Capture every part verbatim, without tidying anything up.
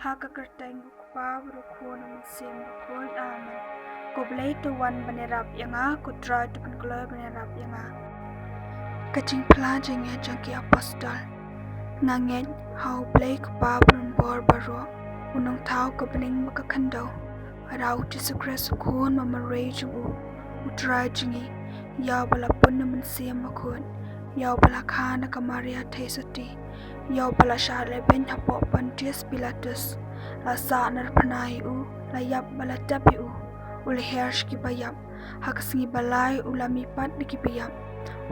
Ha ka kyrteng u Kpa, bad u Khun, bad u Mynsiem Bakhuid. Amen. Ko Blei to wan ban ïarap ïa nga, ko Trai to pynkloi ban ïarap ïa nga. Ka jingphla jingngeit jong ki apostol. Nga ngeit ha u Blei Kpa Barabor baroh, u Nongthaw ka bneng bad ka khyndew, bad ha u Jisu Khrist u Khun bamarwei jong u, u Trai jong ngi, ïa uba la pun na u Mynsiem Bakhuid, ïa uba la kha na ka Maria Theisotti, ïa uba la shah lehbeiñ hapoh Pontius Pilatus, la sahnarphna ïa u, la ïap bad la tep ïa u, u la hiar sha ki baïap, ha ka sngi ba lai u la mihpat na ki baïap,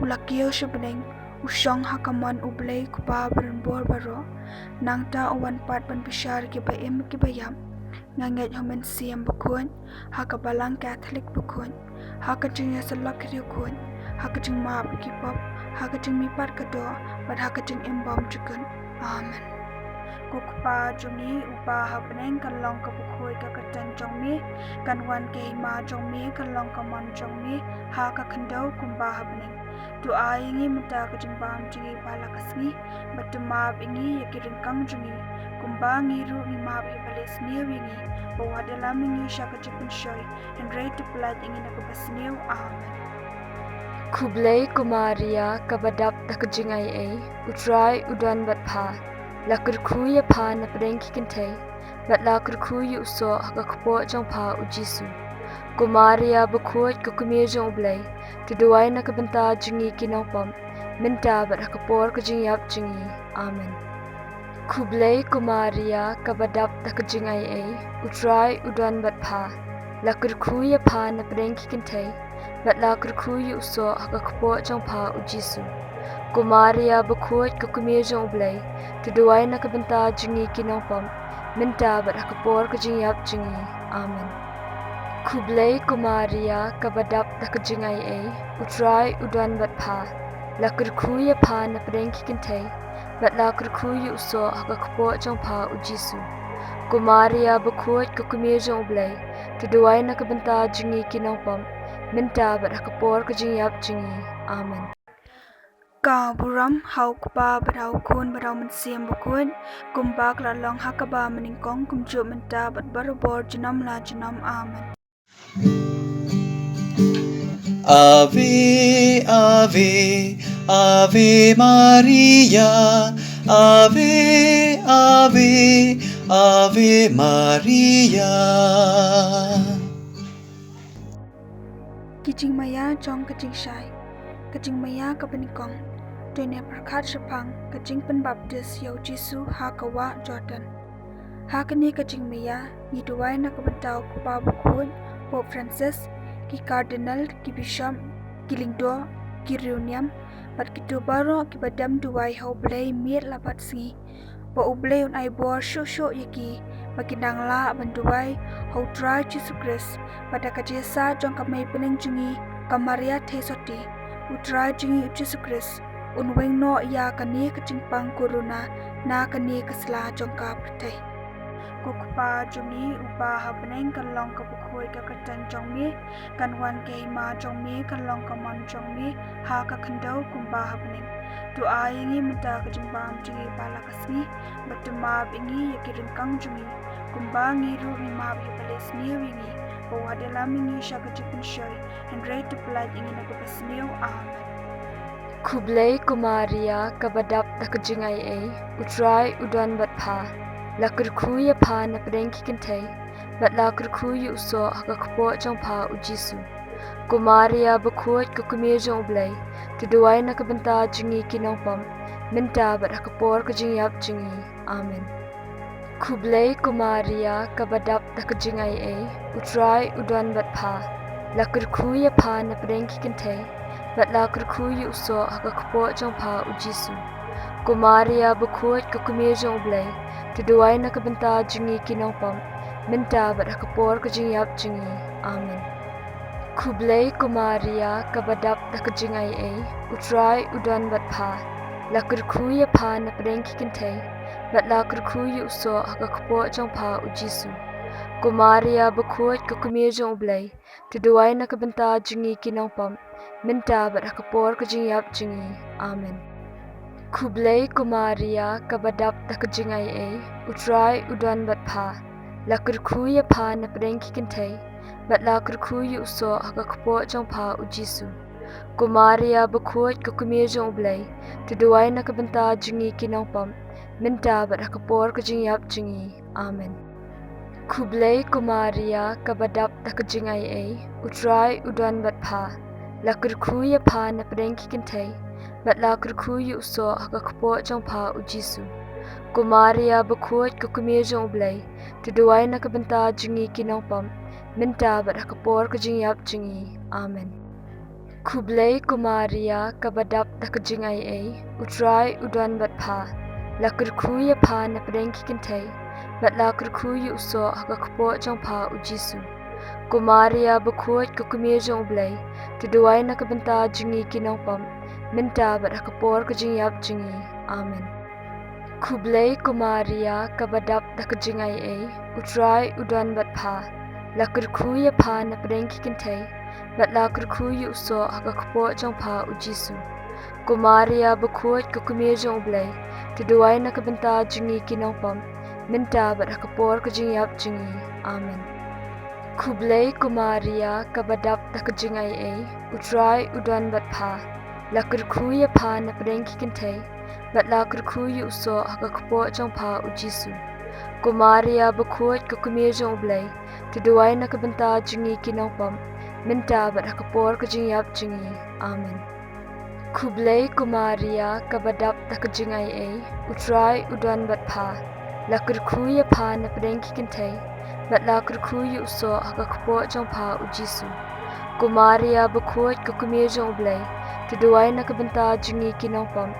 u la kiew sha bneng, u shong ha ka mon u Blei Kpa Barabor baroh. Nangta u wan pat ban bishar ïa ki ba im ki ba ïap. Nga ngeit ha u Mynsiem Bakhuid, ha ka Balang Katholik bakhuid, ha ka jingïasyllok ki riewkhuid, ha ka jingmap ki pop, ha ka jingmihpat ka doh, bad ha ka jingim bymjukut. Amen. Ko Kpa jong ngi uba ha bneng, kan long ka bakhuid ka kyrteng jong me, kan wan ka hima jong me, kan long ka mon jong me ha ka khyndew kumba ha bneng. To ai ïa ngi mynta ka jingbam jong ngi ba la ka sngi, bad to map ïa ngi ïa ki ryngkang jong ngi, kumba ngi ruh ngi map ïa kiba leh sniew ïa ngi, bad wat ïalam ïa ngi sha ka jingpynshoi, hynrei to pyllait ïa ngi na kaba sniew. Amen. Khublei ko Maria, kaba dap da ka jingaiei, u Trai u don bad pha. La kyrkhu ïa pha na pdeng ki kynthei, bad la kyrkhu ïa u soh ha ka kpoh jong pha u Jisu. Ko Maria bakhuid, ko kmie jong u Blei, to duwai na ka bynta jong ngi ki nongpop, mynta bad ha ka por ka jingïap jong ngi. Amen. Khublei ko Maria, kaba dap da ka jingaiei, u Trai u don bad pha. La kyrkhu ïa pha na pdeng ki kynthei, bad la kyrkhu ïa u soh ha ka kpoh jong pha u Jisu. Ko Maria bakhuid, ko kmie jong u Blei, to duwai na ka bynta jong ngi ki nongpop, mynta bad ha ka por ka jingïap jong ngi. Amen. Khublei ko Maria, kaba dap da ka jingaiei, u Trai u don bad pha. La kyrkhu ïa pha na pdeng ki kynthei, bad la kyrkhu ïa u soh ha ka kpoh jong pha u Jisu. Ko Maria bakhuid, ko kmie jong u Blei, to duwai na ka bynta jong ngi ki nongpop, mynta bad ha ka por ka jingïap jong ngi. Amen. Ka burom ha u Kpa bad ha u Khun bad ha u Mynsiem Bakhuid, kumba ka la long ha kaba mynnyngkong, kumjuh mynta bad barabor, junom la junom. Amen. Ave, Ave, Ave Maria, Ave, Ave, Ave Maria. Ki jingmaïa jong ka jingshai. Ka jingmaïa kaba nyngkong. To ngin ïa pyrkhat shaphang ka jingpynbaptis ïa u Jisu ha ka wah Jordan. Ha kane ka jingmaïa, ngi duwai na ka bynta u Kpa Bakhuid, Pope Francis, ki Cardinal, ki Bishop, ki Lyngdoh, ki riewniam, bad kito baroh kiba dem duwai ha u Blei miet la bad sngi, ba u Blei un ai bor shuh shuh ïa ki, ba kin nang lah ban duwai ha u Trai Jisu Khrist, bad da ka jingïasaid jong ka mei bneng jong ngi, ka Maria Theisotti, u Trai jong ngi u Jisu Khrist un weng noh ïa kane ka jingpang corona na kane ka sla jong ka pyrthei. Ko Kpa jong ngi uba ha bneng, kan long ka bakhuid ka kyrteng jong me, kan wan ka hima jong me, kan long ka mon jong me ha ka khyndew kumba ha bneng. To ai ïa ngi mynta ka jingbam jong ngi ba la ka sngi, bad to map ïa ngi ïa ki ryngkang jong ngi, kumba ngi ruh ngi map ïa kiba leh sniew ïa ngi, bad wat ïalam ïa ngi sha ka jingpynshoi, hynrei to pyllait ïa ngi na kaba sniew. Amen. Khublei ko Maria, kaba dap da ka jingaiei, u Trai u don bad pha. La kyrkhu ïa pha na pdeng ki kynthei, bad la kyrkhu ïa u soh ha ka kpoh jong pha u Jisu. Ko Maria bakhuid, ko kmie jong u Blei, to duwai na ka bynta jong ngi ki nongpop, mynta bad ha ka por ka jingïap jong ngi. Amen. Khublei ko Maria, kaba dap da ka jingaiei, u Trai u don bad pha. La kyrkhu ïa pha na pdeng ki kynthei, bad la kyrkhu ïa u soh ha ka kpoh jong pha u Jisu. Ko Maria bakhuid, ko kmie jong u Blei, to duwai na ka bynta jong ngi ki nongpop, mynta bad ha ka por ka jingïap jong ngi. Amen. Khublei ko Maria, kaba dap da ka jingaiei, u Trai u don bad pha. La kyrkhu ïa pha na pdeng ki kynthei, bad la kyrkhu ïa u soh ha ka kpoh jong pha u Jisu. Ko Maria bakhuid, ko kmie jong u Blei, to duwai na ka bynta jong ngi ki nongpop, mynta bad ha ka por ka jingïap jong ngi. Amen. Khublei ko Maria, kaba dap da ka jingaiei, U Trai u don bad pha. La kyrkhu ïa pha napdeng ki kynthei, bad la kyrkhu ïa u soh ha ka kpoh jong pha, U Jisu. Ko Maria bakhuid, ka kmie jong U Blei, to duwai na ka bynta jong ngi ki nongpop, mynta bad ha ka por ka jingïap jong ngi. Amen. Khublei ko Maria, kaba dap da ka jingaiei, U Trai u don bad pha. La kyrkhu ïa pha napdeng ki kynthei, bad la kyrkhu ïa u soh ha ka kpoh jong pha, U Jisu. Ko Maria bakhuid, ka kmie jong U Blei, to duwai na ka bynta jong ngi ki nongpop, mynta bad ha ka por ka jingïap jong ngi. Amen. Khublei ko Maria, kaba dap da ka jingaiei, U Trai u don bad pha. La kyrkhu ïa pha napdeng ki kynthei, bad la kyrkhu ïa u soh ha ka kpoh jong pha, U Jisu. Ko Maria bakhuid, ka kmie jong U Blei, to duwai na ka bynta jong ngi ki nongpop, mynta bad ha ka por ka jingïap jong ngi. Amen. Khublei ko Maria, kaba dap da ka jingaiei, U Trai u don bad pha. La kyrkhu ïa pha napdeng ki kynthei, bad la kyrkhu ïa u soh ha ka kpoh jong pha, U Jisu. Ko Maria bakhuid, ka kmie jong U Blei, to duwai na ka bynta jong ngi ki nongpop, mynta bad ha ka por ka jingïap jong ngi. Amen. Khublei ko Maria, kaba dap da ka jingaiei, U Trai u don bad pha. La kyrkhu ïa pha napdeng ki kynthei, bad la kyrkhu ïa u soh ha ka kpoh jong pha, U Jisu. Ko Maria bakhuid, ka kmie jong U Blei, to duwai na ka bynta jong ngi ki nongpop, mynta bad ha ka por ka jingïap jong ngi. Amen. Khublei ko Maria, kaba dap da ka jingaiei, U Trai u don bad pha. La kyrkhu ïa pha napdeng ki kynthei, bad la kyrkhu ïa u soh ha ka kpoh jong pha, U Jisu. Ko Maria bakhuid, ka kmie jong U Blei, to duwai na ka bynta jong ngi ki nongpop,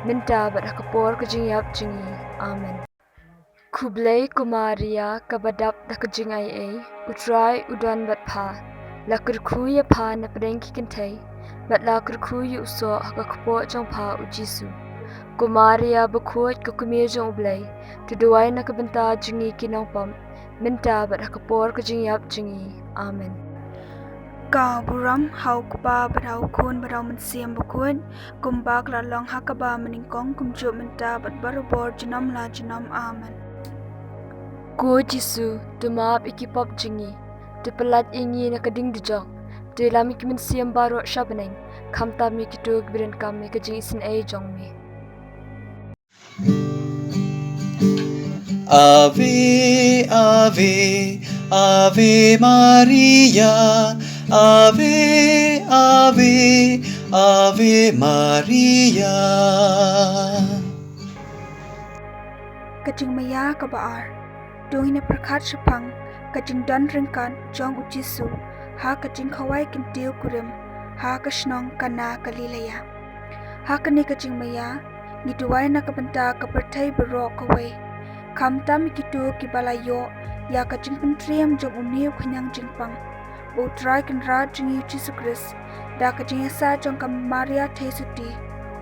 mynta bad ha ka por ka jingïap jong ngi. Amen. Khublei ko Maria, kaba dap da ka jingaiei, U Trai u don bad pha. La kyrkhu ïa pha napdeng ki kynthei, bad la kyrkhu ïa u soh ha ka kpoh jong pha, U Jisu. Ko Maria bakhuid, ka kmie jong U Blei, to duwai na ka bynta jong ngi ki nongpop, mynta bad ha ka por ka jingïap jong ngi. Amen. Ka burom ha U Kpa bad ha U Khun bad ha U Mynsiem Bakhuid, kumba ka la long ha kaba mynnyngkong, kumjuh mynta bad barabor, junom la junom. Amen. Ko Jisu, to map ïa ki pop jong ngi, to pyllait ïa ngi na ka ding dujok, to ïalam ïa ki mynsiem baroh sha bneng, khamtam ïa kito kiba donkam ïa ka jingisynei jong me. Ave, Ave, Ave Maria, Ave, Ave, Ave Maria. Ka jingmaïa kaba ar. To ngin ïa pyrkhat shaphang ka jingdon ryngkat jong U Jisu ha ka jingkhawai kyntiew kurim ha ka shnong Kana Galilea. Ha kane ka jingmaïa, ngi duwai na ka bynta ka pyrthei baroh kawei, khamtam ïa kito kiba la ïoh ïa ka jingpyntriem jong une u khñiang jingpang, U Trai Kynrad jong ngi U Jisu Khrist, da ka jingïasaid jong ka Maria Theisotti,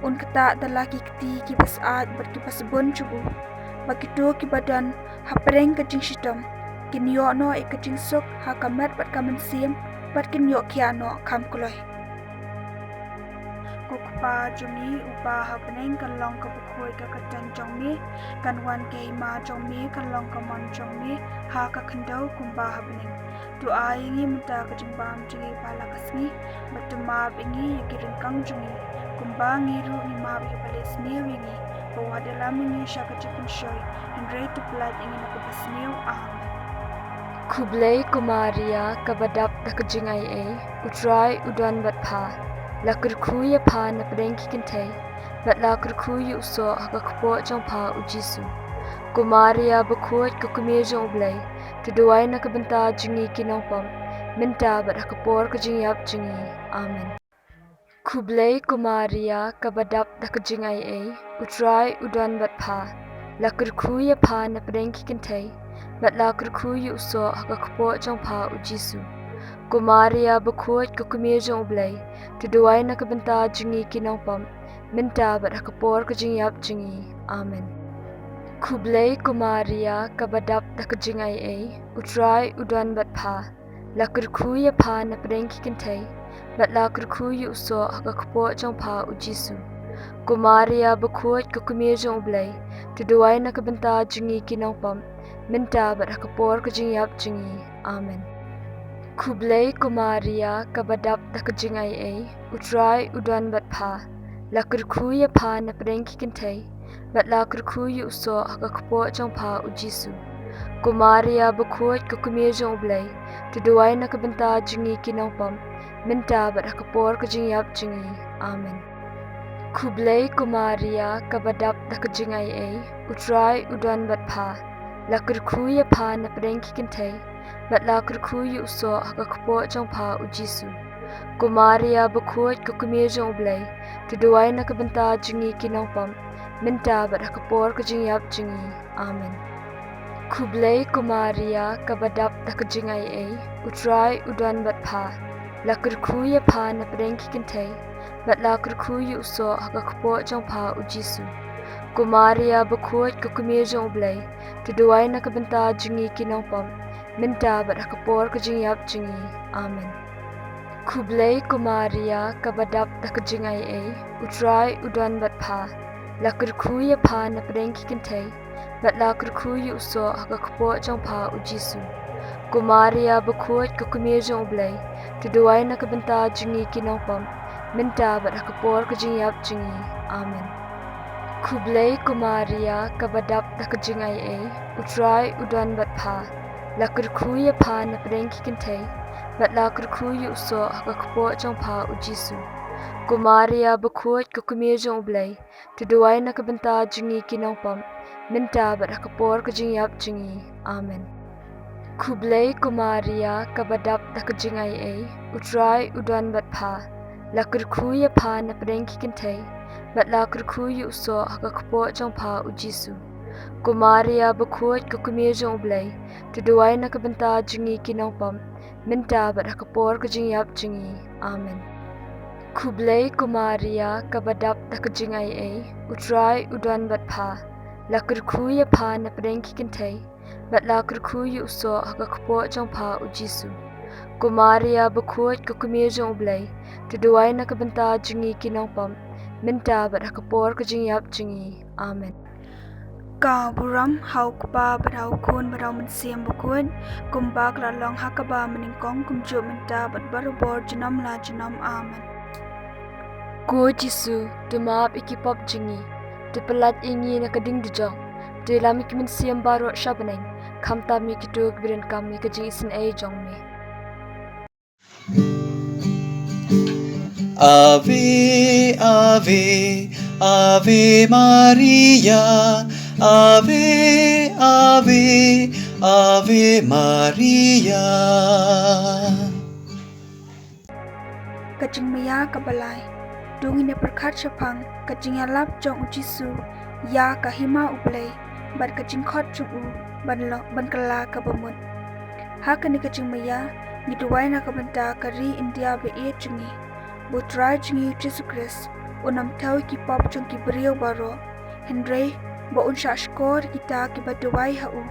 un ktah da la ki kti kiba syaid bad kiba sbun jong u, ba kito kiba don hapdeng ka jingshitom kin ïoh noh ïa ka jingsuk ha ka met bad ka mynsiem, bad kin ïoh khiah noh kham kloi. Ko Kpa jong ngi uba ha bneng, kan long kaba khuid ka kyrteng jong me, kan wan ka hima jong me, kan long ka mon jong me ha ka khyndew kumba ha bneng. To ai ïa ngi mynta ka jingbam jong ngi ba la ka sngi, bad to map ïa ngi ïa ki ryngkang jong ngi, kumba ngi ruh ngi map ïa kiba leh sniew ïa ngi, wat ïalam ïa ngi sha ka jingpynshoi, hynrei to pyllait ïa ngi na kaba sniew. Amen. Khublei ko Maria, kaba dap da ka jingaiei, U Trai u don bad pha. La kyrkhu ïa pha napdeng ki kynthei, bad la kyrkhu ïa u soh ha ka kpoh jong pha U Jisu. Ko Maria bakhuid, ka kmie jong U Blei, to duwai na ka bynta jong ngi ki nongpop, mynta bad ha ka por ka jingïap jong ngi. Amen. Khublei ko Maria, kaba dap da ka jingaiei, U Trai u don bad pha. La kyrkhu ïa pha napdeng ki kynthei, bad la kyrkhu ïa u soh ha ka kpoh jong pha U Jisu. Ko Maria bakhuid, ka kmie jong U Blei, to duwai na ka bynta jong ngi ki nongpop, mynta bad ha ka por ka jingïap jong ngi. Amen. Khublei ko Maria, kaba dap da ka jingaiei, U Trai u don bad pha. La kyrkhu ïa pha napdeng ki kynthei, bad la kyrkhu ïa u soh ha ka kpoh jong pha U Jisu. Ko Maria bakhuid, ko kmie jong U Blei, to duwai na ka bynta jong ngi ki nongpop, mynta bad ha ka por ka jingïap jong ngi. Amen. Khublei ko Maria, kaba dap da ka jingaiei, U Trai u don bad pha. La kyrkhu ïa pha napdeng ki kynthei, bad la kyrkhu ïa u soh ha ka kpoh jong pha, U Jisu. Ko Maria bakhuid, ko kmie jong U Blei, to duwai na ka bynta jong ngi ki nongpop, mynta bad ha ka por ka jingïap jong ngi. Amen. Khublei ko Maria, kaba dap da ka jingaiei, U Trai u don bad pha. La kyrkhu ïa pha napdeng ki kynthei, bad la kyrkhu ïa u soh ha ka kpoh jong pha, U Jisu. Ko Maria bakhuid, ko kmie jong U Blei, to duwai na ka bynta jong ngi ki nongpop, mynta bad ha ka por ka jingïap jong ngi. Amen. Khublei ko Maria, kaba dap da ka jingaiei, U Trai u don bad pha. La kyrkhu ïa pha napdeng ki kynthei, bad la kyrkhu ïa u soh ha ka kpoh jong pha, U Jisu. Ko Maria bakhuid, ko kmie jong U Blei, to duwai na ka bynta jong ngi ki nongpop, mynta bad ha ka por ka jingïap jong ngi. Amen. Khublei ko Maria, kaba dap da ka jingaiei, U Trai u don bad pha. La kyrkhu ïa pha napdeng ki kynthei, bad la kyrkhu ïa u soh ha ka kpoh jong pha, U Jisu. Ko Maria bakhuid, ko kmie jong U Blei, to duwai na ka bynta jong ngi ki nongpop, mynta bad ha ka por ka jingïap jong ngi. Amen. Khublei ko Maria, kaba dap da ka jingaiei, U Trai u don bad pha. La kyrkhu ïa pha napdeng ki kynthei, bad la kyrkhu ïa u soh ha ka kpoh jong pha, U Jisu. Ko Maria bakhuid, ko kmie jong U Blei, to duwai na ka bynta jong ngi ki nongpop, mynta bad ha ka por ka jingïap jong ngi. Amen. Khublei ko Maria, kaba dap da ka jingaiei, U Trai u don bad pha. La kyrkhu ïa pha napdeng ki kynthei, bad la kyrkhu ïa u soh ha ka kpoh jong pha, U Jisu. Ko Maria bakhuid, ko kmie jong U Blei, to duwai na ka bynta jong ngi ki nongpop, mynta bad ha ka por ka jingïap jong ngi. Amen. Khublei ko Maria, kaba dap da ka jingaiei, U Trai u don bad pha. La kyrkhu ïa pha napdeng ki kynthei, bad la kyrkhu ïa u soh ha ka kpoh jong pha, U Jisu. Ko Maria bakhuid, ko kmie jong U Blei, to duwai na ka bynta jong ngi ki nongpop, mynta bad ha ka por ka jingïap jong ngi. Amen. Ka burom ha U Kpa bad ha U Khun bad ha U Mynsiem Bakhuid, kumba ka la long ha kaba mynnyngkong, kumjuh mynta bad barabor, junom la junom. Amen. Ko Jisu, to map ïa ki pop jong ngi, to pyllait ïa ngi na ka ding dujok, to ïalam ïa ki mynsiem baroh sha bneng, khamtam ïa kito kiba donkam ïa ka jingisynei jong me. Ave, ave, ave Maria. Ave, ave, ave Maria. Ka jingmaïa kaba lai. To ngin ïa pyrkhat shaphang ka jingïalap jong U Jisu ïa ka hima U Blei, bad ka jingkhot jong u ban lo-, ban kylla kaba mut. Ha kane ka jingmaïa, ngi duwai na ka bynta ka ri India ba ïeit jong ngi, ba U Trai jong ngi U Jisu Khrist un ym thew ïa ki pop jong ki briew baroh, hynrei ba un shahshkor ïa kita kiba duwai ha u,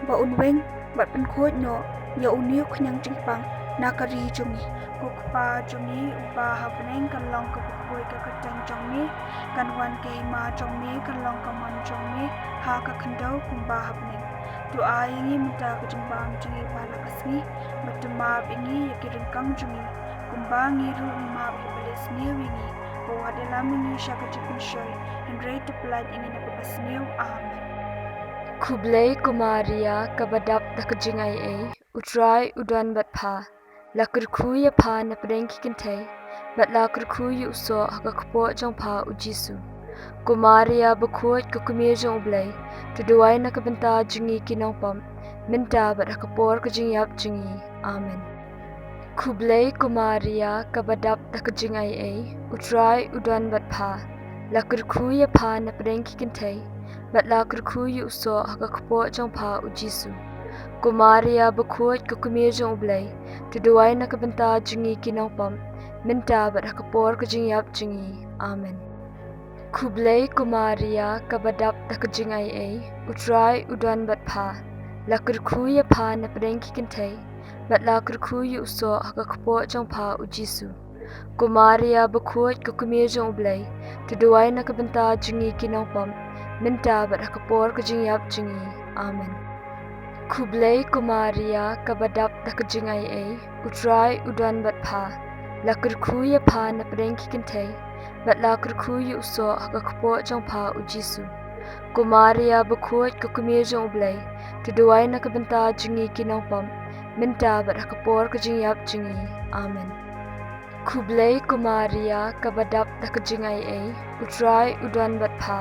ba un weng bad pynkhuid noh ïa une u khñiang jingpang na ka ri jong ngi. Ko Kpa jong ngi uba ha bneng, kan long kaba khuid ka kyrteng jong me, kan wan ka hima jong me, kan long ka mon jong me ha ka khyndew kumba ha bneng. To ai ïa ngi mynta ka jingbam jong ngi ba la ka sngi, bad to map ïa ngi ïa ki ryngkang jong ngi, kumba ngi ruh ngi map ïa kiba leh sniew ïa ngi, bad wat ïalam ïa ngi sha ka jingpynshoi, hynrei to pyllait ïa ngi na kaba sniew. Amen. Khublei ko Maria, kaba dap da ka jingaiei, U Trai u don bad pha. La kyrkhu ïa pha napdeng ki kynthei, bad la kyrkhu ïa u soh ha ka kpoh jong pha, U Jisu. Ko Maria bakhuid, ko kmie jong U Blei, to duwai na ka bynta jong ngi ki nongpop, mynta bad ha ka por ka jingïap jong ngi. Amen. Khublei ko Maria, kaba dap da ka jingaiei, U Trai u don bad pha. La kyrkhu ïa pha napdeng ki kynthei, bad la kyrkhu ïa u soh ha ka kpoh jong pha, U Jisu. Ko Maria bakhuid, ko kmie jong U Blei, to duwai na ka bynta jong ngi ki nongpop, mynta bad ha ka por ka jingïap jong ngi. Amen. Khublei ko Maria, kaba dap da ka jingaiei, U Trai u don bad pha. La kyrkhu ïa pha napdeng ki kynthei, bad la kyrkhu ïa u soh ha ka kpoh jong pha, U Jisu. Ko Maria bakhuid, ko kmie jong U Blei, to duwai na ka bynta jong ngi ki nongpop, mynta bad ha ka por ka jingïap jong ngi. Amen. Khublei ko Maria, kaba dap da ka jingaiei, U Trai u don bad pha. La kyrkhu ïa pha na pdeng ki kynthei, bad la kyrkhu ïa u soh ha ka kpoh jong pha, U Jisu. Ko Maria bakhuid, ko kmie jong U Blei, to duwai na ka bynta jong ngi ki nongpop, mynta bad ha ka por ka jingïap jong ngi. Amen. Khublei ko Maria, kaba dap da ka jingaiei, U Trai u don bad pha.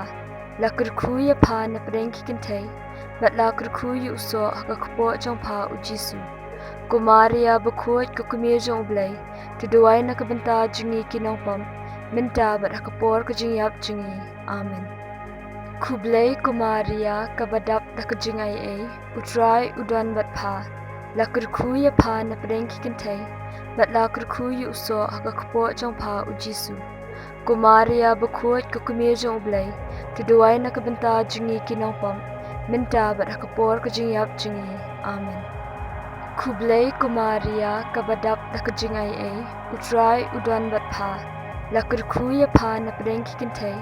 La kyrkhu ïa pha na pdeng ki kynthei, bad la kyrkhu ïa u soh ha ka kpoh jong pha, U Jisu. Ko Maria bakhuid, ko kmie jong U Blei, to duwai na ka bynta jong ngi ki nongpop, mynta bad ha ka por ka jingïap jong ngi. Amen. Khublei ko Maria, kaba dap da ka jingaiei, U Trai u don bad pha. La kyrkhu ïa pha na pdeng ki kynthei, bad la kyrkhu ïa u soh ha ka kpoh jong pha, U Jisu. Ko Maria bakhuid, ko kmie jong U Blei, to duwai na ka bynta jong ngi ki nongpop, mynta bad ha ka por ka jingïap jong ngi. Amen. Khublei ko Maria, kaba dap da ka jingaiei, U Trai u don bad pha. La kyrkhu ïa pha na pdeng ki kynthei,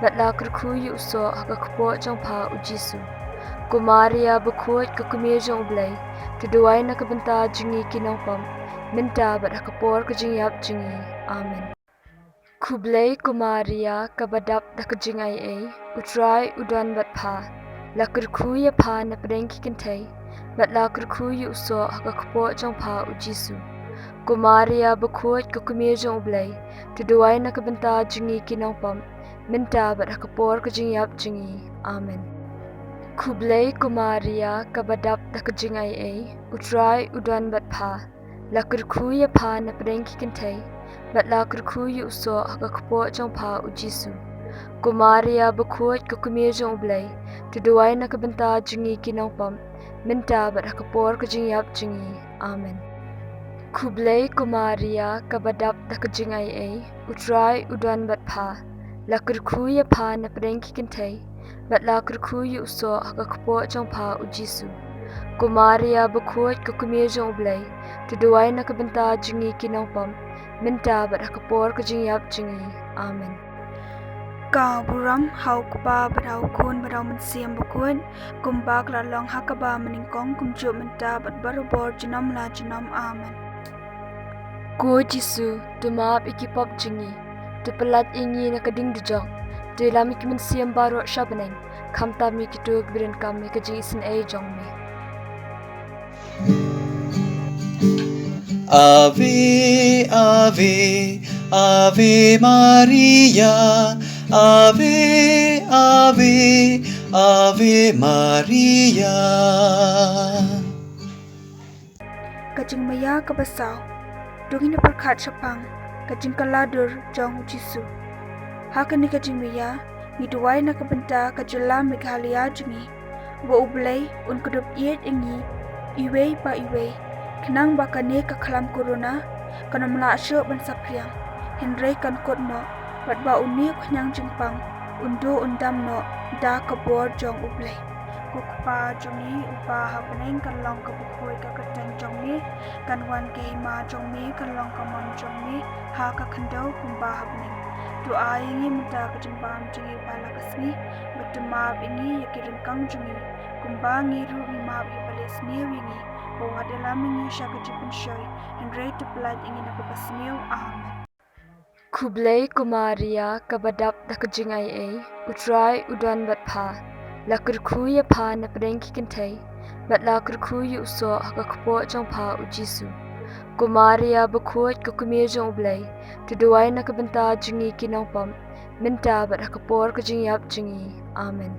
bad la kyrkhu ïa u soh ha ka kpoh jong pha, U Jisu. Ko Maria bakhuid, ko kmie jong U Blei, to duwai na ka bynta jong ngi ki nongpop, mynta bad ha ka por ka jingïap jong ngi. Amen. Khublei ko Maria, kaba dap da ka jingaiei, U Trai u don bad pha. La kyrkhu ïa pha na pdeng ki kynthei, bad la kyrkhu ïa u soh ha ka kpoh jong pha, U Jisu. Ko Maria bakhuid, ko kmie jong U Blei, to duwai na ka bynta jong ngi ki nongpop, mynta bad ha ka por ka jingïap jong ngi. Amen. Khublei ko Maria, kaba dap da ka jingaiei, U Trai u don bad pha. La kyrkhu ïa pha na pdeng ki kynthei, bad la kyrkhu ïa u soh ha ka kpoh jong pha, U Jisu. Ko Maria bakhuid, ko kmie jong U Blei, to duwai na ka bynta jong ngi ki nongpop, mynta bad ha ka por ka jingïap jong ngi. Amen. Khublei ko Maria, kaba dap da ka jingaiei, U Trai u don bad pha. La kyrkhu ïa pha na pdeng ki kynthei, bad la kyrkhu ïa u soh ha ka kpoh jong pha, U Jisu. Ko Maria bakhuid, ko kmie jong U Blei, to duwai na ka bynta jong ngi ki nongpop, mynta bad ha ka por ka jingïap jong ngi. Amen. Ka burom ha U Kpa bad ha U Khun bad ha U Mynsiem Bakhuid, kumba ka la long ha kaba mynnyngkong, kumjuh mynta bad barabor, junom la junom. Amen. Ko Jisu, to map ïa ki pop jong ngi, to pyllait ïa ngi na ka ding dujok, to ïalam ïa ki mynsiem baroh sha bneng, khamtam ïa kito kiba donkam ïa ka jingisynei jong me. Ave, Ave, Ave Maria, Ave, Ave, Ave Maria. Ka jingmaïa kaba saw. To ngin ïa pyrkhat shaphang ka jingkylla dur jong U Jisu. Ha kane ka jingmaïa, ngi duwai na ka bynta ka jylla Meghalaya jong ngi, ba U Blei un kdup ïeit ïa ngi iwei pa iwei, khnang ba kane ka khlam corona kan ym lah shuh ban saphriang, hynrei kan kut noh, bad ba une u khñiang jingpang un duh un dam noh da ka bor jong U Blei. Ko Kpa jong ngi uba ha bneng, kan long kaba khuid ka kyrteng jong me, kan wan ka hima jong me, kan long ka mon jong me ha ka khyndew kumba ha bneng. To ai ïa ngi mynta ka jingbam jong ngi ba la ka sngi, bad to map ïa ngi ïa ki ryngkang jong ngi, kumba ngi ruh ngi map ïa uba leh sniew ïa ngi, bad wat ïalam ïa ngi sha ka jingpynshoi, hynrei to pyllait ïa ngi na kaba sniew. Amen. Khublei ko Maria, kaba dap da ka jingaiei, U Trai u don bad pha. La kyrkhu ïa pha na pdeng ki kynthei, bad la kyrkhu ïa u soh ha ka kpoh jong pha, U Jisu. Ko Maria bakhuid, ko kmie jong U Blei, to duwai na ka bynta jong ngi ki nongpop, mynta bad ha ka por ka jingïap jong ngi. Amen.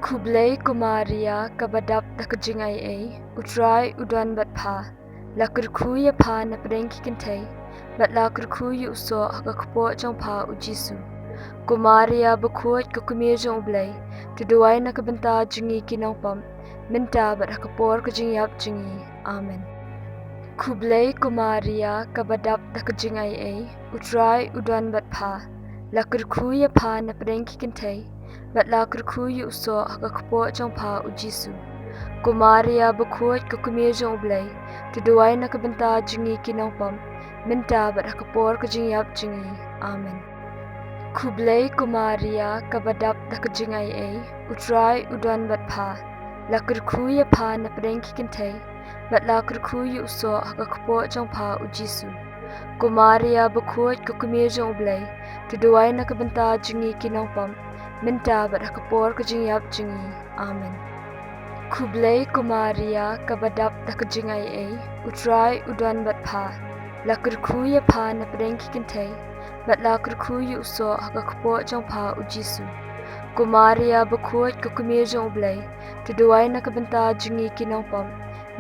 Khublei ko Maria, kaba dap da ka jingaiei, U Trai u don bad pha. La kyrkhu ïa pha na pdeng ki kynthei, bad la kyrkhu ïa u soh ha ka kpoh jong pha, U Jisu. Ko Maria bakhuid, ko kmie jong U Blei, to duwai na ka bynta jong ngi ki nongpop, mynta bad ha ka por ka jingïap jong ngi. Amen. Khublei ko Maria, kaba dap da ka jingaiei, U Trai u don bad pha. La kyrkhu ïa pha na pdeng ki kynthei, bad la kyrkhu ïa u soh ha ka kpoh jong pha, U Jisu. Ko Maria bakhuid, ko kmie jong U Blei, to duwai na ka bynta jong ngi ki nongpop, mynta bad ha ka por ka jingïap jong ngi. Amen. Khublei ko Maria, kaba dap da ka jingaiei, U Trai u don bad pha. La kyrkhu ïa pha napdeng ki kynthei, bad la kyrkhu ïa u soh ha ka kpoh jong pha, U Jisu. Ko Maria bakhuid, ka kmie jong U Blei, to duwai na ka bynta jong ngi ki nongpop, mynta bad ha ka por ka jingïap jong ngi. Amen. Khublei ko Maria, kaba dap da ka jingaiei, U Trai u don bad pha. La kyrkhu ïa pha napdeng ki kynthei, bad la kyrkhu ïa u soh ha ka kpoh jong pha, U Jisu. Ko Maria bakhuid, ka kmie jong U Blei, to duwai na ka bynta jong ngi ki nongpop,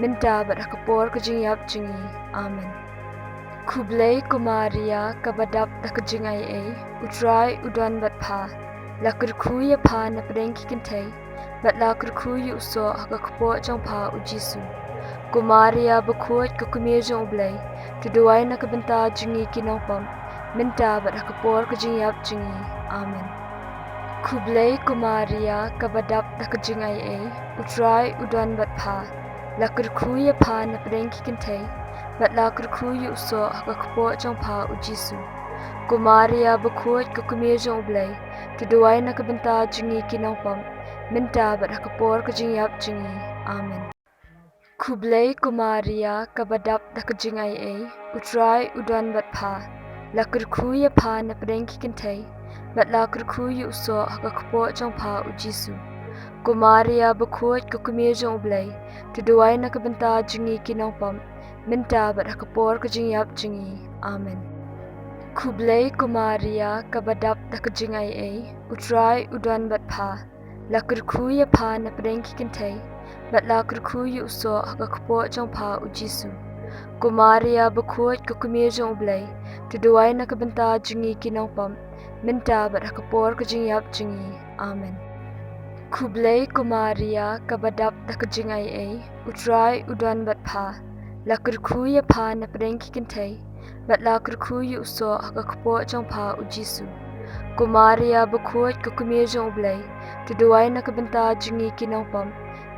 mynta bad ha ka por ka jingïap jong ngi. Amen. Khublei ko Maria, kaba dap da ka jingaiei, U Trai u don bad pha. La kyrkhu ïa pha napdeng ki kynthei, bad la kyrkhu ïa u soh ha ka kpoh jong pha, U Jisu. Ko Maria bakhuid, ka kmie jong U Blei, to duwai na ka bynta jong ngi ki nongpop, mynta bad ha ka por ka jingïap jong ngi. Amen. Khublei ko Maria, kaba dap da ka jingaiei, U Trai u don bad pha. La kyrkhu ïa pha napdeng ki kynthei, bad la kyrkhu ïa u soh ha ka kpoh jong pha, U Jisu. Ko Maria bakhuid, ka kmie jong U Blei, to duwai na ka bynta jong ngi ki nongpop, mynta bad ha ka por ka jingïap jong ngi. Amen. Khublei ko Maria, kaba dap da ka jingaiei, U Trai u don bad pha. La kyrkhu ïa pha napdeng ki kynthei, bad la kyrkhu ïa u soh ha ka kpoh jong pha, U Jisu. Ko Maria bakhuid, ka kmie jong U Blei, to duwai na ka bynta jong ngi ki nongpop, mynta bad ha ka por ka jingïap jong ngi. Amen. Khublei ko Maria, kaba dap da ka jingaiei, U Trai u don bad pha. La kyrkhu ïa pha napdeng ki kynthei, bad la kyrkhu ïa u soh ha ka kpoh jong pha, U Jisu. Ko Maria bakhuid, ka kmie jong U Blei, to duwai na ka bynta jong ngi ki nongpop, mynta bad ha ka por ka jingïap jong ngi. Amen. Khublei ko Maria, kaba dap da ka jingaiei, U Trai u don bad pha. La kyrkhu ïa pha napdeng ki kynthei, bad la kyrkhu ïa u soh ha ka kpoh jong pha, U Jisu. Ko Maria bakhuid, ka kmie jong U Blei, to duwai na ka bynta jong ngi ki nongpop,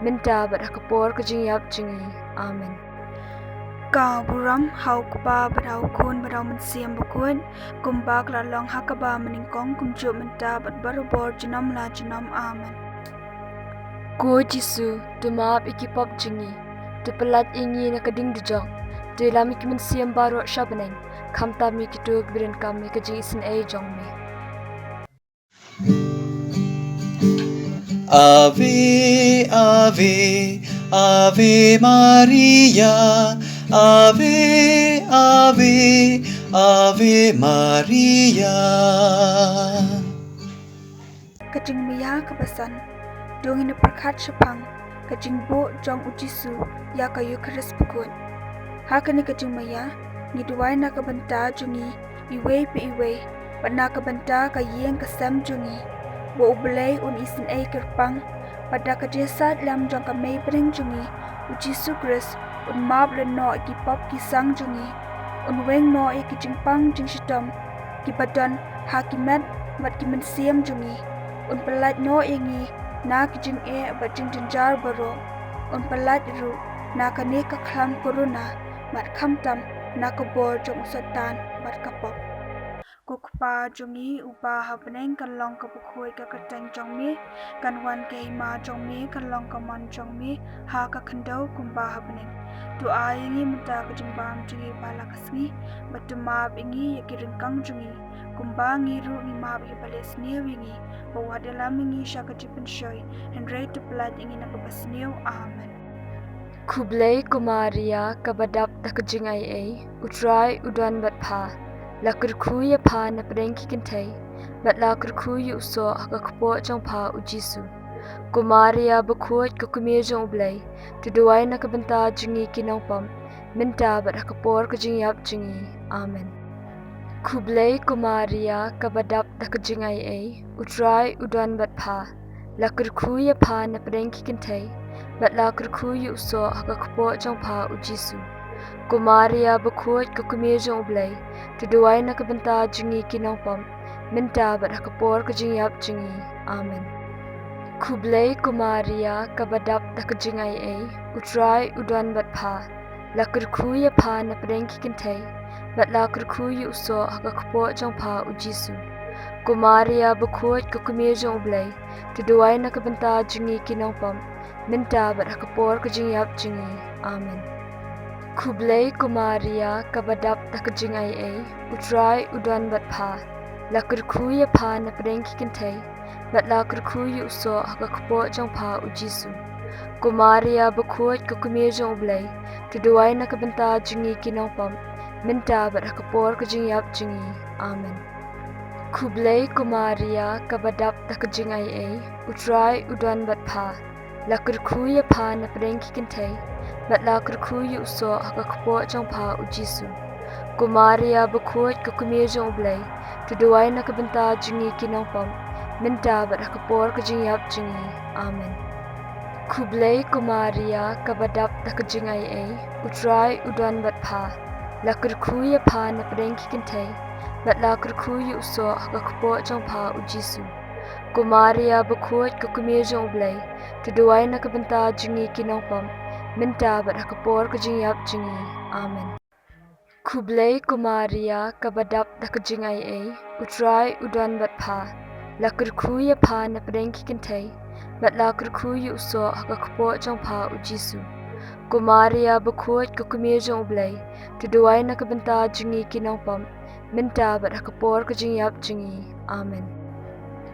mynta bad ha ka por ka jingïap jong ngi. Amen. Ka burom ha U Kpa bad ha U Khun bad ha U Mynsiem Bakhuid, kumba ka la long ha kaba mynnyngkong, kumjuh mynta bad barabor, junom la junom. Amen. Ko Jisu, to map ïa ki pop jong ngi, to pyllait ïa ngi na ka ding dujok, to ïalam ïa ki mynsiem baroh sha bneng, khamtam ïa kito kiba donkam ïa ka jingisynei jong me. Ave, Ave, Ave Maria, Ave, Ave, Ave Maria. Ka jingmaïa kaba san. To ngin ïa pyrkhat shaphang ka jingbuh jong U Jisu ïa ka Eukharist bakhuid. Ha kane ka jingmaïa, ngi duwai na ka bynta jong ngi iwei pa iwei, bad na ka bynta ka ïing ka sem jong ngi, ba U Blei un isynei kyrpang, bad da ka jingïasaid lem jong ka Mei bneng jong ngi, U Jisu Khrist, un map lut noh ïa ki pop ki sang jong ngi, un weng noh ïa ki jingpang jingshitom kiba don ha ki met bad ki mynsiem jong ngi, un pyllait noh ïa ngi na ki jingeh bad jingjynjar baroh, un pyllait ruh na kane ka khlam corona, bad khamtam na ka bor jong u Soitan bad ka pop. Ko Kpa jong ngi uba ha bneng, kan long ka bakhuid ka kyrteng jong me, kan wan ka hima jong me, kan long ka mon jong me ha ka khyndew kumba ha bneng. To ai ïa ngi mynta ka jingbam jong ngi ba la ka sngi, bad to map ïa ngi ïa ki ryngkang jong ngi, kumba ngi ruh ngi map ïa kiba leh sniew ïa ngi, bad wat ïalam ïa ngi sha ka jingpynshoi, hynrei to pyllait ïa ngi na kaba sniew. Amen. Khublei ko Maria, kaba dap da ka jingaiei, U Trai u don bad pha. La kyrkhu ïa pha napdeng ki kynthei, bad la kyrkhu ïa u soh ha ka kpoh jong pha, U Jisu. Ko Maria bakhuid, ka kmie jong U Blei, to duwai na ka bynta jong ngi ki nongpop, mynta bad ha ka por ka jingïap jong ngi. Amen. Khublei ko Maria, kaba dap da ka jingaiei, U Trai u don bad pha. La kyrkhu ïa pha napdeng ki kynthei, bad la kyrkhu ïa u soh ha ka kpoh jong pha, U Jisu. Ko Maria bakhuid, ka kmie jong U Blei, to duwai na ka bynta jong ngi ki nongpop, mynta bad ha ka por ka jingïap jong ngi. Amen. Khublei ko Maria, kaba dap da ka jingaiei, U Trai u don bad pha. la kyrkhu ïa pha na pdeng ki kynthei, bad la kyrkhu ïa u soh ha ka kpoh jong pha u Jisu. Ko Maria bakhuid, ko kmie jong u Blei, to duwai na ka bynta jong ngi ki nongpop, mynta bad ha ka por ka jingïap jong ngi. Amen. Khublei ko Maria, kaba dap da ka jingaiei, u Trai u don bad pha. La kyrkhu ïa pha na pdeng ki kynthei, bad la kyrkhu ïa u soh ha ka kpoh jong pha u Jisu. Ko Maria bakhuid, ko kmie jong u Blei, to duwai na ka bynta jong ngi ki nongpop, mynta bad ha ka por ka jingïap jong ngi. Amen. Khublei ko Maria, kaba dap da ka jingaiei, u Trai u don bad pha. La kyrkhu ïa pha na pdeng ki kynthei, bad la kyrkhu ïa u soh ha ka kpoh jong pha u Jisu. Ko Maria bakhuid, ko kmie jong u Blei, to duwai na ka bynta jong ngi ki nongpop, mynta bad ha ka por ka jingïap jong ngi. Amen. Khublei ko Maria, kaba dap da ka jingaiei, u Trai u don bad pha. La kyrkhu ïa pha na pdeng ki kynthei, bad la kyrkhu ïa u soh ha ka kpoh jong pha u Jisu. Ko Maria bakhuid, ko kmie jong u Blei, to duwai na ka bynta jong ngi ki nongpop, mynta bad ha ka por ka jingïap jong ngi. Amen. Khublei ko Maria, kaba dap da ka jingaiei, u Trai u don bad pha. La kyrkhu ïa pha na pdeng ki kynthei, bad la kyrkhu ïa u soh ha ka kpoh jong pha u Jisu. Ko Maria bakhuid, ko kmie jong u Blei, to duwai na ka bynta jong ngi ki nongpop, mynta bad ha ka por ka jingïap jong ngi. Amen.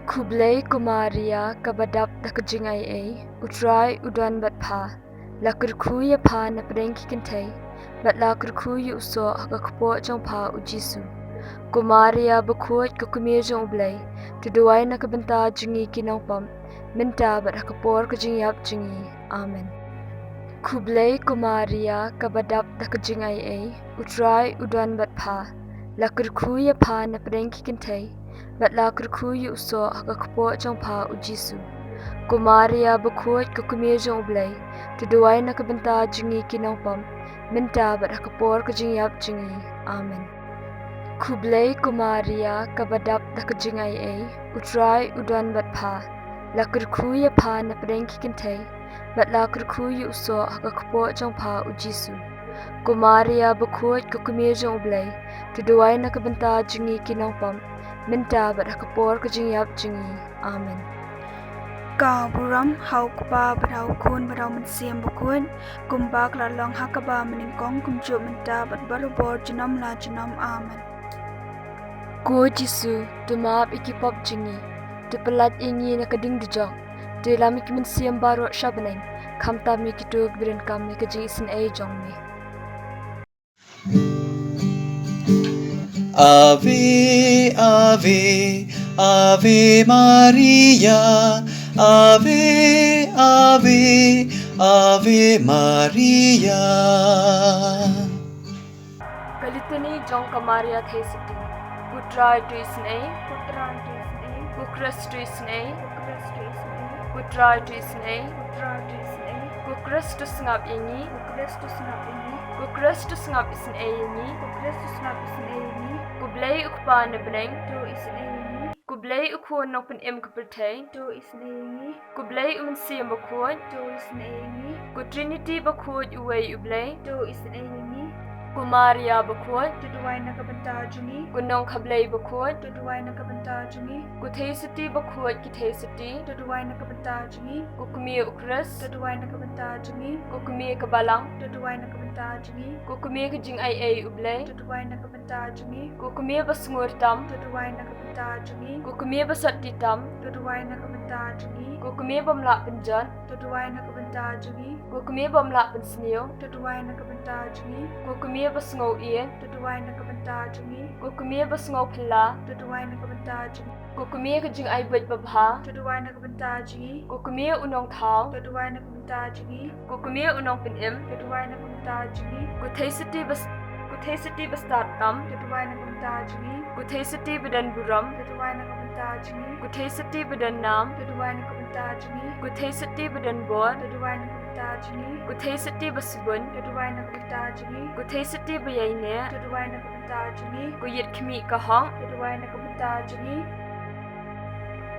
Khublei ko Maria, kaba dap da ka jingaiei, u Trai u don bad pha. La kyrkhu ïa pha na pdeng ki kynthei, bad la kyrkhu ïa u soh ha ka kpoh jong pha u Jisu. Ko Maria bakhuid, ko kmie jong u Blei, to duwai na ka bynta jong ngi ki nongpop, mynta bad ha ka por ka jingïap jong ngi. Amen. Khublei ko Maria, kaba dap da ka jingaiei, u Trai u don bad pha. La kyrkhu ïa pha na pdeng ki kynthei, bad la kyrkhu ïa u soh ha ka kpoh jong pha u Jisu. Ko Maria bakhuid, ko kmie jong u Blei, to duwai na ka bynta jong ngi ki nongpop, mynta bad ha ka por ka jingïap jong ngi. Amen. Khublei ko Maria, kaba dap da ka jingaiei, u Trai u don bad pha. La kyrkhu ïa pha na pdeng ki kynthei, bad la kyrkhu ïa u soh ha ka kpoh jong pha u Jisu. Ko Maria bakhuid, ko kmie jong u Blei, to duwai na ka bynta jong ngi ki nongpop, mynta bad ha ka por ka jingïap jong ngi. Amen. Ka burom ha u Kpa bad ha u Khun bad ha u Mynsiem Bakhuid, kumba ka la long ha kaba mynnyngkong, kumjuh mynta bad barabor, junom la junom. Amen. Ko Jisu, to map ïa ki pop jong ngi, to pyllait ïa ngi na ka ding dujok, to ïalam ïa ki mynsiem baroh sha bneng, khamtam ïa kito kiba donkam ïa ka jingisynei jong me. Ave, Ave, Ave Maria, Ave, Ave, Ave Maria. Ka Litany jong ka Maria Theisotti. Ko Trai to isynei. Ko Trai to isynei. Ko Khrist to isynei. Ko Khrist to isynei. Ko Trai to isynei. Ko Trai to isynei. Ko Khrist to sngap ïa ngi. Ko Khrist to sngap ïa ngi. Ko Khrist to sngap isynei ïa ngi. Ko Khrist to sngap isynei ïa ngi. Ko Blei u Kpa na bneng to isynei ïa ngi. Ko Blei u Khun nongpynim ka pyrthei to isynei ïa ngi. Ko Blei u Mynsiem Bakhuid to isynei ïa ngi. Ko Trinity Bakhuid uwei u Blei to isynei ïa ngi. Ko Maria Bakhuid to duwai na ka bynta jong ngi. Ko Nongkhablei Bakhuid to duwai na ka bynta jong ngi. Ko Theisotti Bakhuid ki Theisotti to duwai na ka bynta jong ngi. Ko Kmie u Khrist to duwai na ka bynta jong ngi. Ko Kmie ka Balang to duwai na ka bynta jong ngi. Ko Kmie ka Jingaiei u Blei to duwai na ka bynta jong ngi. Ko Kmie ba sngewtam to duwai na ka bynta jong ngi. Ko Kmie ba sotti tam to duwai na ka bynta jong ngi. Ko Kmie bym lah pynjot to duwai na ka bynta jong ngi. Ko Kmie bym lah pynsniew to duwai na ka bynta jong ngi. Ko Kmie ba sngewieit to duwai na ka bynta jong ngi. Ko Kmie ba sngewphylla to duwai na ka bynta jong ngi. Ko Kmie ka jingai buit babha to duwai na ka bynta jong ngi. Ko Kmie u nongthaw to duwai na ka bynta jong ngi. Ko Kmie u nongpynim to duwai na ka bynta jong ngi. Ko Theisotti ba s-, ko Theisotti ba stad tam to duwai na ka bynta jong ngi. Ko Theisotti ba don burom to duwai na ka bynta jong ngi. Ko Theisotti ba don nam to duwai na ka bynta jong ngi. Ko Theisotti ba don bor to duwai na ka bynta jong ngi. Ko Theisotti ba sbun to duwai na ka bynta jong ngi. Ko Theisotti ba ïaineh to duwai na ka bynta jong ngi. Ko Ïit khmih ka hok to duwai na ka bynta jong ngi.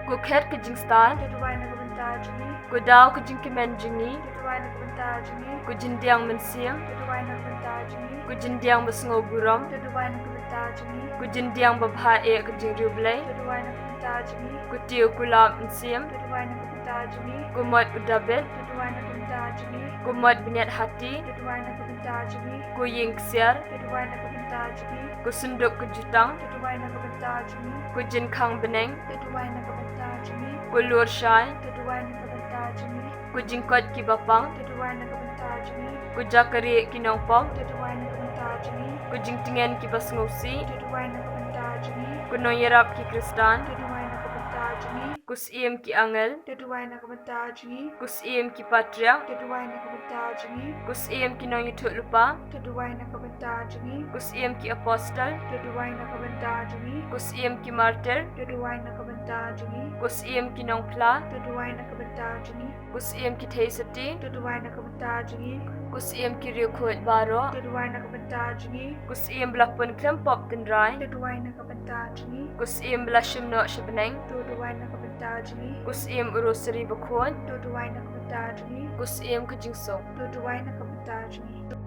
Ko Khet ka jingstad to duwai na ka bynta bynta jong ngi. Ko Daw ka jingkmen jong ngi, to duwai na ka bynta jong ngi. Ko Jingdiang Mynsiem, to duwai na ka bynta jong ngi. Ko Jingdiang Basngewburom, to duwai na ka bynta jong ngi. Ko Jingdiang Babha eh ka jingriewblei, to duwai na ka bynta jong ngi. Ko Tiew Kulap Mynsiem, to duwai na ka bynta jong ngi. Ko Mot u Dabid, to duwai na ka bynta jong ngi. Ko Mot Bniat Hati, to duwai na ka bynta jong ngi. Ko Ïing Ksiar, to duwai na ka bynta jong ngi. Ko Synduk ka Jutang, to duwai na ka bynta jong ngi. Ko Jingkhang Bneng, to duwai na ka bynta jong ngi. Ko Lur Shai, to duwai na ka bynta jong ngi. Ko Jingkoit ki Bapang, to duwai na ka bynta jong ngi. Ko Jakarieh ki Nongpop, to duwai na ka bynta jong ngi. Ko Jingtngen ki Basngewsih, to duwai na ka bynta jong ngi. Ko Nongïarap ki Khristan, to duwai na ka bynta jong ngi. Ko Syiem ki Angel, to duwai na ka bynta jong ngi. Ko Syiem ki Patriarch, to duwai na ka bynta jong ngi. Ko Syiem ki Nongïathuhlypa, to duwai na ka bynta jong ngi. Ko Syiem ki Apostle, to duwai na ka bynta jong ngi. Ko Syiem ki Martyr, to duwai na ka bynta jong ngi. Ko Syiem ki Nongphla, to duwai na ka bynta jong ngi. Ko Syiem ki Theisotti, to duwai na ka bynta jong ngi. Ko Syiem ki Riewkhuid baroh, to duwai na ka bynta jong ngi. Ko Syiem ba la pun khlem pop tynrai, to duwai na ka bynta jong ngi. Ko Syiem ba la shim noh sha bneng, to duwai na ka bynta jong ngi. Ko Syiem u Rosary bakhuid, to duwai na ka bynta jong ngi. Ko Syiem ka Jingsuk, to duwai na ka bynta jong ngi.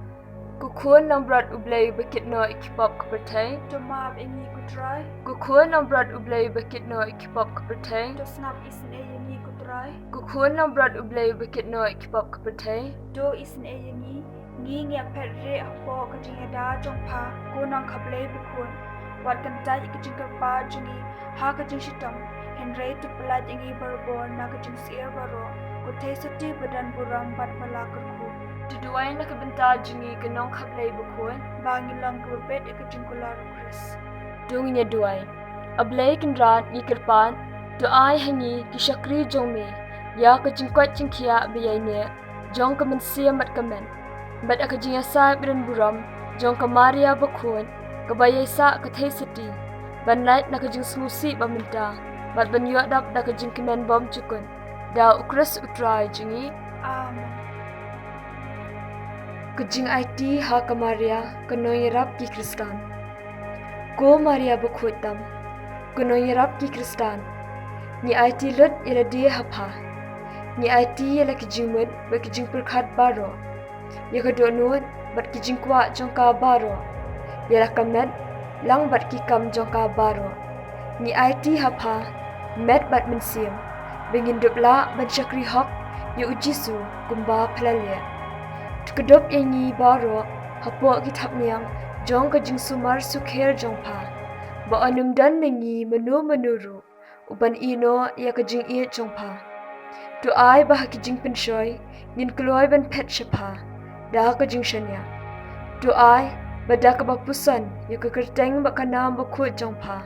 Ko Khun Nongbrot U Blei uba kit noh ïa ki pop ka pyrthei, to map ïa ngi ko Trai. Ko Khun Nongbrot U Blei uba kit noh ïa ki pop ka pyrthei, to sngap isynei ïa ngi ko Trai. Ko Khun Nongbrot U Blei uba kit noh ïa ki pop ka pyrthei, to isynei ïa ngi. Ngi ngi ïa phet rieh hapoh ka jingïada jong pha, ko Nongkhablei bakhuid. Wat kyntait ïa ka jingkyrpad jong ngi ha ka jingshitom, hynrei to pyllait ïa ngi barabor na ka jingsyier baroh, ko Theisotti ba don burom bad ba la kyrkhu. To duwai na ka bynta jong ngi ko Nongkhablei bakhuid, ba ngin long kiba bit ïa ka jingkular u Khrist. To ngin ïa duwai. A Blei Kynrad, ngi kyrpad, to ai ha ngi ki shakri jong me ïa ka jingkoit jingkhiah ba ïaineh jong ka mynsiem bad ka met, bad ïa ka jingïasaid ba don burom jong ka Maria bakhuid, kaba ïaisah ka Theisotti, ban lait na ka jingsngewsih ba mynta, bad ban ïoh dap da ka jingkmen bymjukut. Da u Khrist u Trai jong ngi. Amen. Ka jingaiti ha ka Maria, ka nongïarap ki Khristan. Ko Maria bakhuid tam, ka nongïarap ki Khristan, ngi aiti lut ïa lade ha pha. Ngi aiti ïa la ki jingmut bad ki jingpyrkhat baroh, ïa ka dohnud bad ki jingkwah jong ka baroh, ïa la ka met lang bad ki kam jong ka baroh. Ngi aiti ha pha, met bad mynsiem, ba ngin dup lah ban shakri hok ïa u Jisu kumba pha la leh. To kdup ïa ngi baroh hapoh ki thapniang jong ka jingsumar sukher jong pha, ba un ym don na ngi mano mano ruh uban ïehnoh ïa ka jingïeit jong pha. To ai ba ha ki jingpynshoi ngin kloi ban phet sha pha da ka jingshaniah. To ai ba da kaba puson ïa ka kyrteng bad ka nam bakhuid jong pha,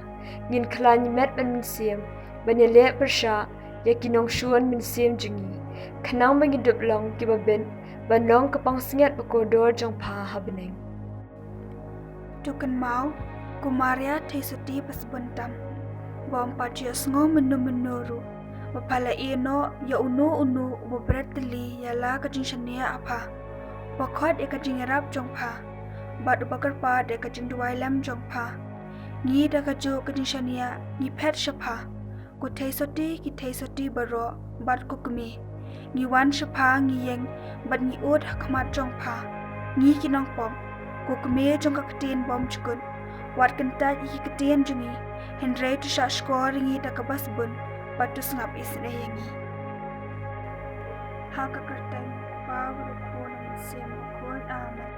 ngin khlaiñ met bad mynsiem ban ïaleh pyrshah ïa ki nongshun mynsiem jong ngi, khnang ba ngin dup long kiba bit ban long ka pansngiat ba kordor jong pha ha bneng. To kynmaw, ko Maria Theisotti ba sbun tam, ba ym pat ju ïohsngew mynno mynno ruh ba pha la ïehnoh ïa uno uno uba bret tylli ïa la ka jingshaniah ha pha, uba khot ïa ka jingïarap jong pha, bad uba kyrpad ïa ka jingduwai lem jong pha. Ngi da kajuh ka jingshaniah ngi phet sha pha, ko Theisotti ki Theisotti baroh, bad ko Kmie. Ngi wan sha pha ngi ïeng bad ngi ud ha khmat jong pha, ngi ki nongpop, ko Kmie jong ka ktien bymjukut. Wat kyntait ïa ki ktien jong ngi, hynrei to shah shkor ïa ngi da kaba sbun, bad to sngap isynei ïa ngi. Ha ka kyrteng u Kpa bad u Khun bad u Mynsiem Bakhuid. Amen.